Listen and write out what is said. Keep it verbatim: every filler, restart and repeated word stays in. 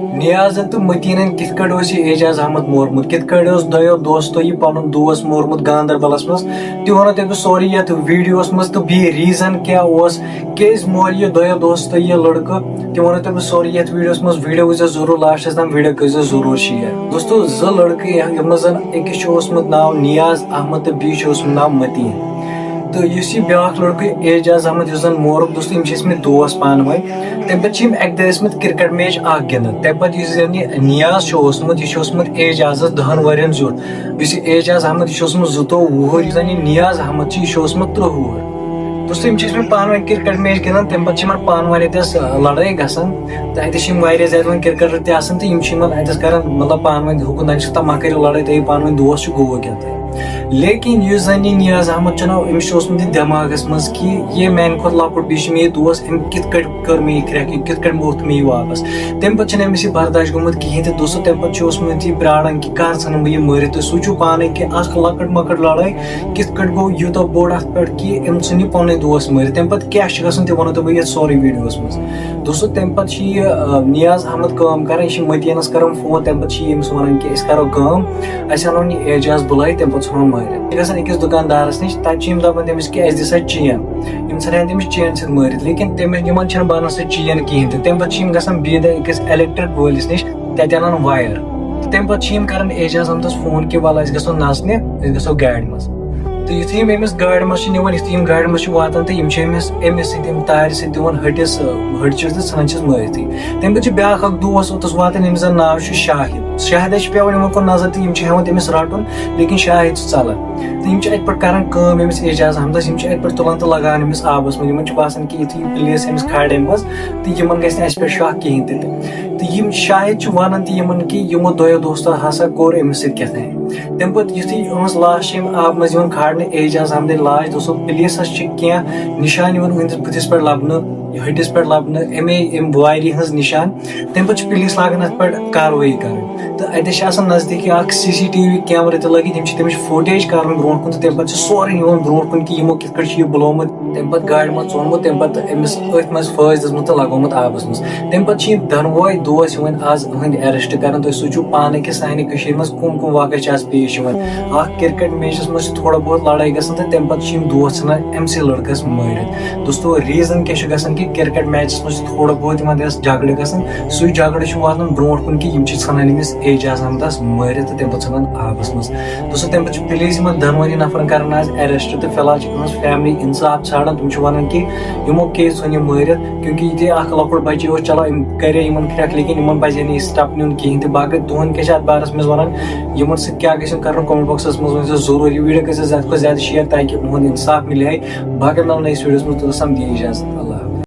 نیازن تہٕ متینن کِتھ کٲٹھۍ اوس یہِ اعجاز احمد مورمُت، کِتھ کٲٹھۍ اوس دۄیو دوستو یہِ پنُن دوس مورمُت گاندربلس منٛز، تہِ ونو تۄہہِ بہٕ سورُے یتھ ویڈیوس منٛز۔ تہٕ بیٚیہِ ریزن کیٛاہ اوس، کیٛازِ مور یہِ دۄیو دوستو یہِ لڑکہٕ، تہِ ونو تۄہہِ بہٕ سورُے یتھ ویڈیوس منٛز۔ ویڈیو وٕچھزیو ضروٗر لاسٹس تام، ویڈیو کٔرزیو ضروٗر شیئر۔ دوستو، زٕ لڑکہٕ یتھ منٛز زن أکِس چھُ اوسمُت ناو نیاز احمد تہٕ بیٚیِس چھُ اوسمُت ناو متین۔ تہٕ یُس یہِ بیٛاکھ لڑکہٕ اعجاز احمد، یُس زن مورُک دوست، یِم چھِ ٲسمٕتۍ دوس پانہٕ ؤنۍ۔ تَمہِ پتہٕ چھِ یِم اَکہِ دۄہ ٲسمٕتۍ کرکٹ میچ اکھ گِنٛدان۔ تَمہِ پتہٕ یُس زن یہِ نیاز چھُ اوسمُت، یہِ چھُ اوسمُت اعجازس دَہن ؤرین زیُٹھ۔ یُس یہِ اعجاز احمد، یہِ چھُ اوسمُت زٕتووُہ وُہُر، یُس زن یہِ نیاز احمد چھُ، یہِ چھُ اوسمُت ترٕٛہ وُہُر۔ دوستو، یِم چھِ ٲسمٕتۍ پانہٕ ؤنۍ کرکٹ میچ گِنٛدان، تَمہِ پتہٕ چھِ یِمن پانہٕ ؤنۍ اَتٮ۪س، آ، لڑٲے گژھان۔ تہٕ اَتٮ۪س چھِ یِم واریاہ زیادٕ وۄنۍ کرکٹر تہِ آسان، تہٕ یِم چھِ یِمن اَتٮ۪س کران، مطلب، پانہٕ ؤنۍ ہُکُن دَپان چھِکھ، "تَہ مہ کٔرِو لڑٲے، تُہۍ پانہٕ ؤنۍ دوس چھِ، گوٚو کیٛاہ تۄہہِ؟" لیکن یُس زن یہِ نیاز احمد چھُنہ، أمِس چھُ اوسمُت یہِ دٮ۪ماغس منٛز کہِ یہِ میانہِ کھۄتہٕ لۄکُٹ، بیٚیہِ چھُ مےٚ یہِ دوس، أمۍ کِتھ کٲٹھۍ کٔر مےٚ یہِ کرٛٮ۪کھ، یہِ کِتھ کٲٹھۍ موٚتھ مےٚ یہِ واپس۔ تَمہِ پتہٕ چھُنہٕ أمِس یہِ برداش گوٚمُت کِہیٖنۍ تہِ۔ دوستو، تَمہِ پتہٕ چھُ اوسمُت یہِ پرٛاران کہِ کر ژھٕنہٕ بہٕ یہِ مٲرِتھ۔ تُہۍ سوٗنٛچِو پانے کہِ اکھ لۄکٕٹ مۄکٕٹ لڑٲے کِتھ کٲٹھۍ گوٚو یوٗتاہ بوٚڑ اتھ پٮ۪ٹھ کہِ أمۍ ژھُن یہِ پنُن دوس مٲرِتھ۔ تَمہِ پتہٕ کیٛاہ چھُ گژھان، تہِ ونو تۄہہِ بہٕ یتھ سورُے ویڈیوس منٛز۔ دوستو، تَمہِ پتہٕ چھُ یہِ، آ، نیاز احمد کٲم کران، یہِ چھُ متینس کران فون، تَمہِ پتہٕ چھُ یہِ أمِس ونان کہِ أسۍ کرو کٲم، اَسہِ اَنو یہِ اعجاز بُلٲیِتھ، تَمہِ پتہٕ ژھٕنون مٲرِتھ۔ یہِ گژھان أکِس دُکاندارس نِش، تَتہِ چھِ یِم دَپان تٔمِس کہِ اَسہِ دِ سا چین، یِم ژھٕنن تٔمِس چین سۭتۍ مٲرِتھ، لیکن تٔمِس، یِمن چھِنہٕ بَنان سۄ چین کِہیٖنۍ تہِ۔ تَمہِ پتہٕ چھِ یِم گژھان بیٚیہِ دۄہ أکِس electric وٲلِس نِش، تَتہِ اَنان wire۔ تَمہِ پتہٕ چھِ یِم کران اعجاز احمدس فون کہِ وَلہٕ أسۍ گژھو نژنہِ، أسۍ گژھو گاڑِ منٛز۔ تہٕ یُتھُے یِم أمِس گاڑِ منٛز چھِ نِوان، یُتھُے یِم گاڑِ منٛز چھِ واتان، تہٕ یِم چھِ أمِس، أمِس سۭتۍ، أمۍ تارِ سۭتۍ دِوان ۂٹِس، ٲ، ۂٹۍ چِٹھۍ تہٕ ژھٕنان چھِس مٲرِتھٕے۔ تَمہِ پتہٕ چھُ بیٛاکھ اکھ دوس اوٚتَس واتان، ییٚمِس زَن ناو چھُ شاہد۔ شاہدس چھِ پٮ۪وان یِمن کُن نظر تہٕ یِم چھِ ہٮ۪وان تٔمِس رَٹُن، لیکن شاہد چھُ ژَلان۔ تہٕ یِم چھِ اَتہِ پٮ۪ٹھ کران کٲم أمِس اعجاز احمدس، یِم چھِ اَتہِ پٮ۪ٹھ تُلان تہٕ لگاوان أمِس آبَس منٛز۔ یِمن چھُ باسان کہِ یُتھُے یہِ پُلیٖس أمِس کھالہِ اَمہِ منٛز، تہٕ یِمن گژھِ نہٕ اَسہِ پٮ۪ٹھ شک کِہیٖنۍ تہِ۔ تہٕ یِم شاہد چھِ وَنان تہِ یِمن کہِ یِمو دۄیو دوستو ہسا کوٚر أمِس سۭتۍ کیٛاہ تام۔ تَمہِ پتہٕ یُتھُے یِہٕنٛز لاش چھِ أمۍ آبہٕ منٛز یِوان کھالنہٕ، اعجاز احمدٕنۍ لاش، دوستو، پُلیٖسَس چھِ کینٛہہ نِشان یِوان أہٕنٛدِس بٕتھِس پٮ۪ٹھ لَبنہٕ، ہٕٹِس پٮ۪ٹھ لَبنہٕ، اَمے، اَمہِ وارِ ہٕنٛز نِشان۔ تَمہِ پَتہٕ چھِ پُلیٖس لاگان اَتھ پٮ۪ٹھ کاروٲیی کَرٕنۍ۔ تہٕ اَتہِ چھِ آسان نزدیٖکی اَکھ C C T V camera تہِ لٲگِتھ، یِم چھِ تَمِچ فوٹیج کَران برونٛٹھ کُن، تہٕ تَمہِ پَتہٕ چھِ سورُے یِوان برونٛٹھ کُن کہِ یِمو کِتھ کٲٹھۍ چھُ یہِ بُلومُت، تَمہِ پَتہٕ گاڑِ منٛز ژوٚنمُت، تَمہِ پَتہٕ أمِس أتھۍ منٛز پھٲسۍ دِژمٕژ تہٕ لَگومُت آبَس منٛز۔ تَمہِ پَتہٕ چھِ یِم دۄنوَے دوس یِوان آز أہٕنٛدۍ arrest کَرنہٕ۔ تُہۍ سوٗنٛچِو پانَے کہِ سانہِ کٔشیٖرِ منٛز کٕم کٕم واقعہٕ چھِ آز پیش یِوان۔ اَکھ کرکٹ میچَس منٛز چھِ تھوڑا بہت لڑٲے گژھان تہٕ تَمہِ پَتہٕ چھِ یِم دوس ژھٕنان أمسٕے لڑکَس مٲرِتھ۔ دوستو، reason کیٛاہ چھُ گژھان کہِ کرکٹ میچَس منٛز چھِ تھوڑا بہت یِمَن دِوان جھگڑٕ گژھان، سُے جھگڑٕ چھُ واتان برونٛٹھ کُن کہِ یِم چھِ ژھٕنان أمِس اعجاز احمدَس مٲرِتھ تہٕ تَمہِ پَتہٕ ژھٕنان آبَس منٛز۔ دوستو، تَمہِ پَتہٕ چھِ پُلیٖس یِمَن دۄنوٕنی نفرَن کران آز arrest تہٕ فی الحال چھِ یِہٕنٛز family اِنصاف ژھانڈان۔ تِم چھِ وَنان کہِ یِمو کیٛازِ ژھُن یہِ مٲرِتھ، کیونکہ یہِ تہِ اَکھ لۄکُٹ بَچہِ اوس، چلو، أمۍ کَرے یِمَن کرٛٮ۪کھ، لیکن یِمَن پَزِ ہے نہٕ یہِ step نیُن کِہیٖنۍ تہِ۔ باقٕے تُہُنٛد کیٛاہ چھِ اَتھ بارَس منٛز وَنان؟ یِمَن سۭتۍ کیٛاہ گژھِ یُن کَرُن، comment boxَس منٛز ؤنۍ زیو ضروٗر۔ یہِ video گژھِ زیادٕ کھۄتہٕ زیادٕ share تاکہِ یِہُنٛد اِنصاف مِلہِ ہے۔ باقٕے مِلو نٔیِس videoَس منٛز، توٚتَس تام دِیِو اِجازت۔